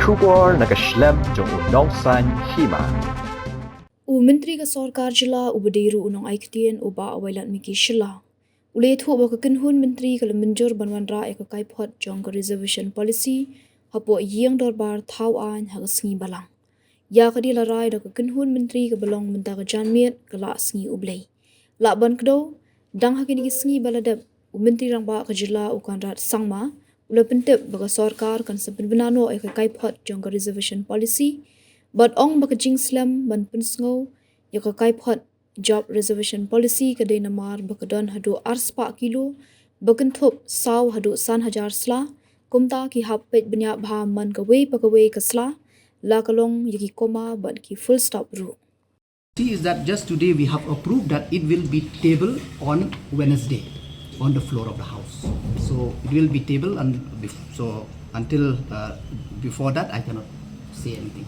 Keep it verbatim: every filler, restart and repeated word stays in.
Khubor na ka shlem jong u Nongsaiñ Hima. U Myntri ka Sorkar Jylla uba dei ruh u nongai ktien u Bah Wailadmiki Shylla u la ïathuh ba ka kynhun myntri ka la mynjur ban wanrah ïa ka kaiphod jong ka Reservation Policy hapoh ïing dorbar thaw aiñ ha ka sngi Balang. Ïa ka dei la rai da ka kynhun myntri kaba long mynta ka janmiet ka la sngi U Blei. Lah ban kdew, dang ha kine ki sngi ba la dep, u Myntri Rangbah ka Jylla u Conrad Sangma u la pyntip ba ka sorkar kan sa pynbna noh ïa ka kaiphod jong ka Reservation Policy bad ong ba ka jingslem ban pynsngew ïa ka kaiphod jop Reservation Policy ka dei namar ba ka don haduh arspah kilo ba kynthup saw haduh san hajar sla, kumta ki hap peit bniah bha man kawei pa kawei ka sla, la ka long ïa ki comma bad ki full stop ruh. See is that just today we have approved that it will be tabled on Wednesday on the floor of the House. So it will be tabled, and bef- so until uh, before that, I cannot say anything.